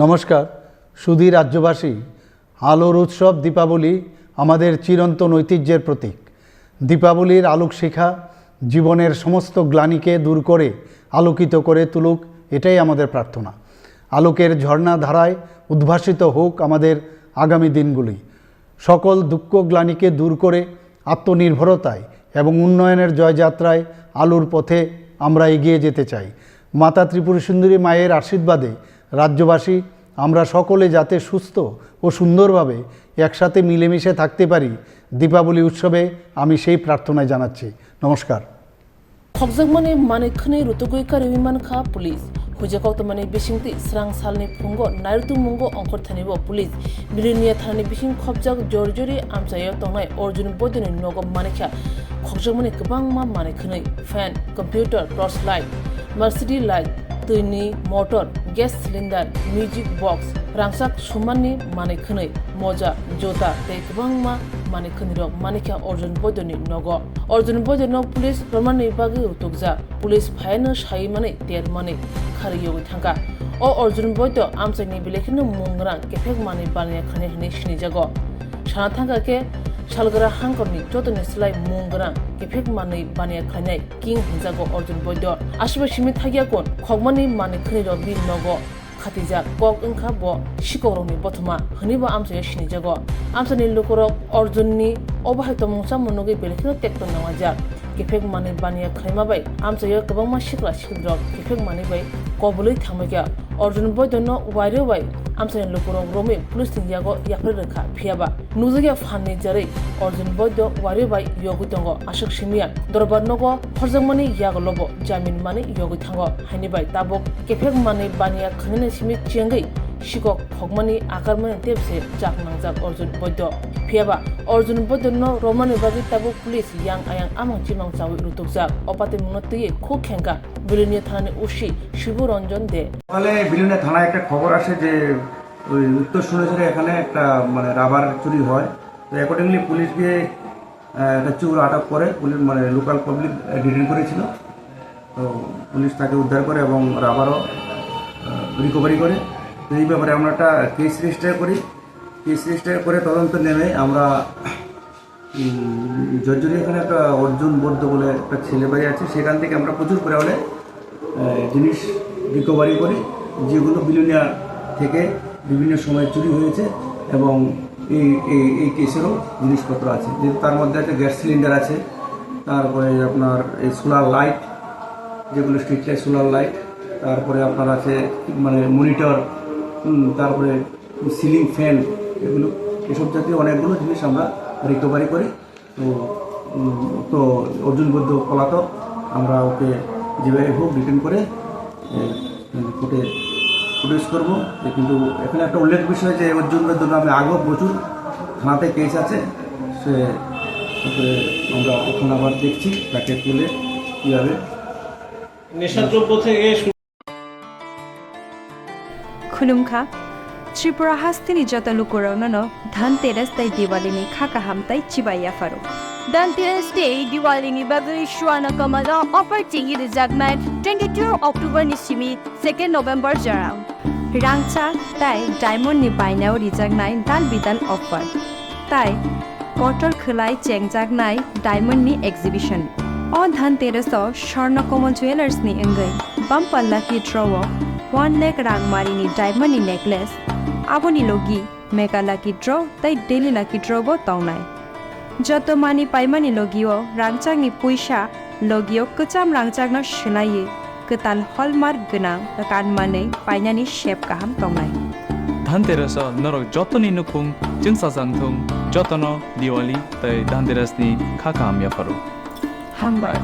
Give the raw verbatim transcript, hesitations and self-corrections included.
নমস্কার। সুধী রাজ্যবাসী, আলোর উৎসব দীপাবলি আমাদের চিরন্তন ঐতিহ্যের প্রতীক। দীপাবলির আলোক শিখা জীবনের সমস্ত গ্লানিকে দূর করে আলোকিত করে তুলুক, এটাই আমাদের প্রার্থনা। আলোকের ঝর্ণা ধারায় উদ্ভাসিত হোক আমাদের আগামী দিনগুলি। সকল দুঃখ গ্লানিকে দূর করে আত্মনির্ভরতায় এবং উন্নয়নের জয়যাত্রায় আলোর পথে আমরা এগিয়ে যেতে চাই। মাতা ত্রিপুরা সুন্দরী মায়ের আশীর্বাদে রাজ্যবাসী আমরা সকলে যাতে সুস্থ ও সুন্দরভাবে একসাথে মিলেমিশে থাকতে পারি, দীপাবলি উৎসবে আমি সেই প্রার্থনায় জানাচ্ছি। নমস্কার। Khokjakmani manwi khwnwi rutugwi kariwi mankha police. Huija koktwmani bisingtwi srang salni phungo nairutumungo ongkhorthanibo police. Bilonia thanani bising khopjak Jorjori amchaio tongnai Arjun Boidoni nogo manikha khokjakmani kwbangma manwi khwnwi, fan, computer, torch light, Mercedes light, twini motor, gas cylinder, music box, rangchak sumanni manwi khwnwi, moja, jota tei kwbangma manwi khwnwirok manikha Arjun Boidoni nogo. Arjun Boidono police romani bagwi rutukjak. Police phaino saiwi manwi termani kharwi yogwi thangkha. O Arjun Boido amchaini belai kheno mung gwnang kephek manwi baniya khlainai hwnwi sinijago. Sana thangkha khe salgra hangkorni jotoni slai mung gwnang kephek manwi baniya khlainai king hwnjago Arjun Boido. Aswkbai simi thakya kun khokmani manwi khwnwirok bini nogo khatijak, kok wngkha bo sikokrokni bothoma hwnwibo amchaio sinijago. Amchaini lukurok Arjunni obo hai tongmung chamung nugwi belai kheno tekto nanglaijak. Kephek manwi baniya khlaima bai amchaio kwbangma sikla siklirok kephek manwi bai kobului thangbaikha. Arjun Boidono wairwi bai amchaini lukurok romwi police ni yago yapharwi rwkha, phiyaba nukjakya phanni jarwi Arjun Boido wairwi bai yogwi tongo. Aswk simiya dorbar nogo horjakmani yagulobo jamin manwi yogwi thango. Haini bai tabuk kephek manwi baniya khwnani simi chengwi sikok khokmani akarmani tebse jak nangjak Arjun Boido. Phiyaba Arjun Boidono romnani bagwi tabuk police yang ayang amang chimang chawi rutukjak. O patimungno twiwi khuk khengkha Bilonia thanani O C Shibu Ranjan De. সকালে বিলোনিয়া থানায় একটা খবর আসে যে ওই উত্তর সোনাঝুরে এখানে একটা মানে রাবার চুরি হয়। তো অ্যাকর্ডিংলি পুলিশ গিয়ে আহ, একটা চোর আটক করে, পুলিশ মানে লোকাল পাবলিক ডিটেন করেছিল। তো পুলিশ তাকে উদ্ধার করে এবং রাবারও রিকভারি করে। তো এই ব্যাপারে আমরা একটা কেস রেজিস্টার করি। কেস রেজিস্টার করে তদন্ত নেমে আমরা উম, জর্জরি এখানে একটা অর্জুন বৈদ্য বলে একটা ছেলে বাড়ি আছে, সেখান থেকে আমরা প্রচুর পরিমাণে আহ, জিনিস রিকভারি করি, যেগুলো বিলোনিয়া থেকে বিভিন্ন সময় চুরি হয়েছে এবং এই এই এই কেসেরও জিনিসপত্র আছে। যে তার মধ্যে একটা গ্যাস সিলিন্ডার আছে, তারপরে আপনার এই সোলার লাইট, যেগুলো স্ট্রিট লাইট, সোলার লাইট, তারপরে আপনার আছে মানে মনিটর, হুম, তারপরে সিলিং ফ্যান, এগুলো, এসব জাতীয় অনেকগুলো জিনিস আমরা রিকভারি করি। তো উম, তো অর্জুন বৈদ্য পলাতক, আমরা ওকে যেভাবে হোক ডিটেন করে কোর্টে প্রডিউস করবো। কিন্তু এখানে একটা উল্লেখ বিষয় যে অর্জুন বৈদ্য নামে আগেও প্রচুর থানাতে কেস আছে। সে ওকে আমরা এখন আবার দেখছি তাকে তুলে কীভাবে নেশাদ্রব্য থেকে Khulumkha. Tripura hasteni joto lukurokno no Dhanteras tei Diwali ni kha kaham tei chibai yapharo. Dhanteras tei Diwali ni bagwi Swarna Kamal o offer chengwi rijaknai twenty two October ni simi second November jorao. Rangchak tei diamond ni bainao rijaknai dal bidal offer. Tai kotor khwlai chengjaknai diamond ni exhibition. O Dhanteras o Swarna Kamal Jewellers ni wngwi bumper lucky draw o one lakh rang mari ni diamond ni necklace, aboni logi mega lucky draw tei daily lucky draw bo tongnai. Joto mani paimani logi o rangchak ni puisa, logi o kwcham rangchak no swlaiwi kwtal hallmark gwnang kanmanwi painani sep kaham tongnai. Dhanteras o norok jotoni nukhung chwngsajak thung, jotono Diwali tei Dhanteras ni kha kaham yapharo. Hambai.